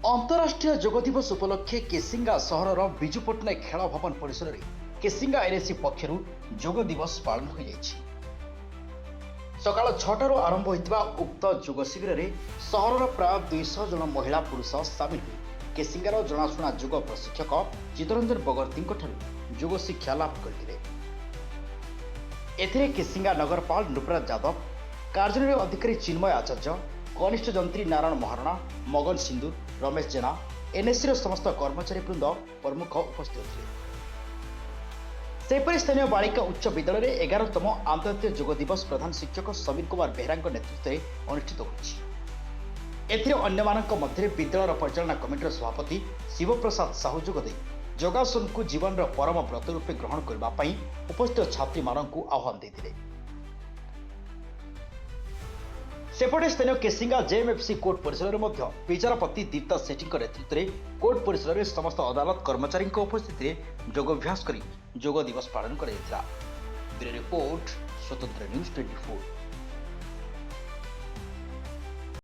ଅନ୍ତରାଷ୍ଟ୍ରୀୟ ଯୋଗ ଦିବସ ଉପଲକ୍ଷେ କେସିଙ୍ଗା ସହରର ବିଜୁ ପଟ୍ଟନାୟକ ଖେଳ ଭବନ ପରିସରରେ କେସିଙ୍ଗା ଏନ୍ଏସି ପକ୍ଷରୁ ଯୋଗ ଦିବସ ପାଳନ ହୋଇଯାଇଛି। ସକାଳ 6ଟାରୁ ଆରମ୍ଭ ହୋଇଥିବା ଉକ୍ତ ଯୋଗ ଶିବିରରେ ସହରର ପ୍ରାୟ 200 ଜଣ ମହିଳା, ପୁରୁଷ ସାମିଲ ହୋଇ କେସିଙ୍ଗାର ଜଣାଶୁଣା ଯୋଗ ପ୍ରଶିକ୍ଷକ ଚିତ୍ତରଞ୍ଜନ ବଗର୍ତ୍ତୀଙ୍କଠାରୁ ଯୋଗ ଶିକ୍ଷା ଲାଭ କରିଥିଲେ। ଏଥିରେ କେସିଙ୍ଗା ନଗରପାଳ ନୃପରାଜ ଯାଦବ, କାର୍ଯ୍ୟନିର୍ବାହୀ ଅଧିକାରୀ ଚିନ୍ମୟ ଆଚାର୍ଯ୍ୟ, କନିଷ୍ଠ ଯନ୍ତ୍ରୀ ନାରାୟଣ ମହାରଣା, ମଗନ ସିନ୍ଦୁର, ରମେଶ ଜେନା, ଏନ୍ଏସିର ସମସ୍ତ କର୍ମଚାରୀ ବୃନ୍ଦ ପ୍ରମୁଖ ଉପସ୍ଥିତ ଥିଲେ। ସେହିପରି ସ୍ଥାନୀୟ ବାଳିକା ଉଚ୍ଚ ବିଦ୍ୟାଳୟରେ 11ତମ ଆନ୍ତର୍ଜାତୀୟ ଯୋଗ ଦିବସ ପ୍ରଧାନ ଶିକ୍ଷକ ସମୀର କୁମାର ବେହେରାଙ୍କ ନେତୃତ୍ୱରେ ଅନୁଷ୍ଠିତ ହୋଇଛି। ଏଥିରେ ଅନ୍ୟମାନଙ୍କ ମଧ୍ୟରେ ବିଦ୍ୟାଳୟର ପରିଚାଳନା କମିଟିର ସଭାପତି ଶିବପ୍ରସାଦ ସାହୁ ଯୋଗଦେଇ ଯୋଗାସନକୁ ଜୀବନର ପରମ ବ୍ରତ ରୂପେ ଗ୍ରହଣ କରିବା ପାଇଁ ଉପସ୍ଥିତ ଛାତ୍ରୀମାନଙ୍କୁ ଆହ୍ୱାନ ଦେଇଥିଲେ। ସେପଟେ ସ୍ଥାନୀୟ କେସିଙ୍ଗା ଜେଏମ୍ଏଫ୍ସି କୋର୍ଟ ପରିସରରେ ମଧ୍ୟ ବିଚାରପତି ଦୀପ୍ତା ସେଠୀଙ୍କ ନେତୃତ୍ୱରେ କୋର୍ଟ ପରିସରରେ ସମସ୍ତ ଅଦାଲତ କର୍ମଚାରୀଙ୍କ ଉପସ୍ଥିତିରେ ଯୋଗାଭ୍ୟାସ କରି ଯୋଗ ଦିବସ ପାଳନ କରାଯାଇଥିଲା। ବ୍ୟୁରୋ ରିପୋର୍ଟ, ସ୍ୱତନ୍ତ୍ର ନ୍ୟୁଜ୍ 24।